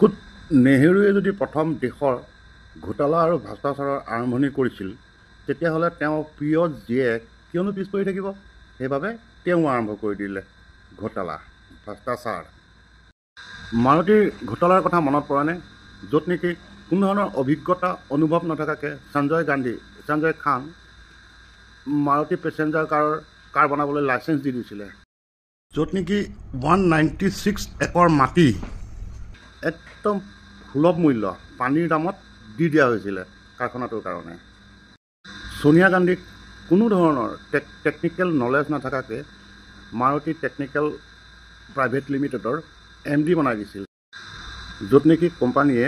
খুদ নেহেৰুৱে যদি প্ৰথম দেশৰ ঘোটালা আৰু ভ্ৰষ্টাচাৰৰ আৰম্ভণি কৰিছিল, তেতিয়াহ'লে তেওঁৰ প্ৰিয় জীয়েক কিয়নো পিছ পৰি থাকিব? সেইবাবে তেওঁ আৰম্ভ কৰি দিলে ঘোটালা, ভ্ৰষ্টাচাৰ। মাৰুতিৰ ঘোটালাৰ কথা মনত পৰেনে? য'ত নেকি কোনো ধৰণৰ অভিজ্ঞতা, অনুভৱ নথকাকৈ সঞ্জয় গান্ধী, সঞ্জয় খান মাৰুতি পেচেঞ্জাৰ কাৰ বনাবলৈ লাইচেঞ্চ দি দিছিলে, য'ত নেকি 196 একৰ মাটি একদম সুলভ মূল্য, পানীৰ দামত দি দিয়া হৈছিলে কাৰখানাটোৰ কাৰণে। ছোনিয়া গান্ধীক কোনো ধৰণৰ টেকনিকেল নলেজ নথকাকৈ মাৰুতি টেকনিকেল প্ৰাইভেট লিমিটেডৰ এম ডি বনাই দিছিল, য'ত নেকি কোম্পানীয়ে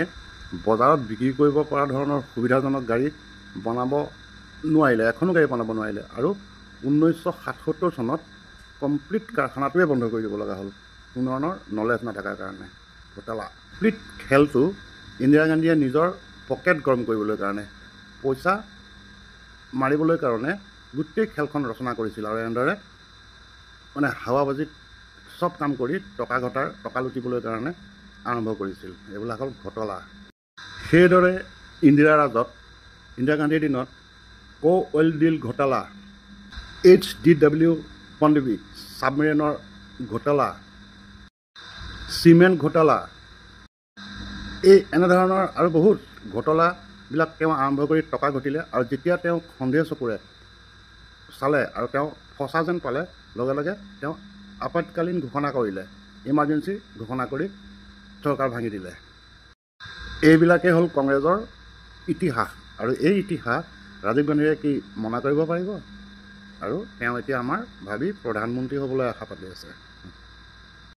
বজাৰত বিক্ৰী কৰিব পৰা ধৰণৰ সুবিধাজনক গাড়ী বনাব নোৱাৰিলে, এখনো গাড়ী বনাব নোৱাৰিলে আৰু 1977 চনত কমপ্লিট কাৰখানাটোৱে বন্ধ কৰি দিব লগা হ'ল, কোনো ধৰণৰ নলেজ নথকাৰ কাৰণে। ঘোটালা। কমপ্লিট খেলটো ইন্দিৰা গান্ধীয়ে নিজৰ পকেট গৰম কৰিবলৈ কাৰণে, পইচা মাৰিবলৈ কাৰণে গোটেই খেলখন ৰচনা কৰিছিল আৰু এনেদৰে মানে হাৱাবাজিত চব কাম কৰি টকা ঘটাৰ, টকা লুটিবলৈ কাৰণে আৰম্ভ কৰিছিল। এইবিলাক হ'ল ঘটলা। সেইদৰে ইন্দিৰা ৰাজত, ইন্দিৰা গান্ধীৰ দিনত অইল ডিল ঘোটালা, এইচ ডি ডাব্লিউ পণ্ডবী ছাবমেৰিনৰ ঘোটালা, চিমেণ্ট ঘোটালা, এই এনেধৰণৰ আৰু বহুত ঘটলাবিলাক তেওঁ আৰম্ভ কৰি টকা ঘটিলে। আৰু যেতিয়া তেওঁ সন্দেহ চকুৰে চালে আৰু তেওঁ ফচা যেন পালে, লগে লগে তেওঁ আপাতকালীন ঘোষণা কৰিলে, ইমাৰ্জেঞ্চি ঘোষণা কৰি চৰকাৰ ভাঙি দিলে। এইবিলাকেই হ'ল কংগ্ৰেছৰ ইতিহাস আৰু এই ইতিহাস ৰাজীৱ গান্ধীয়ে কি মনা কৰিব পাৰিব? আৰু তেওঁ এতিয়া আমাৰ ভাবি প্ৰধানমন্ত্ৰী হ'বলৈ আশা পাতি আছে।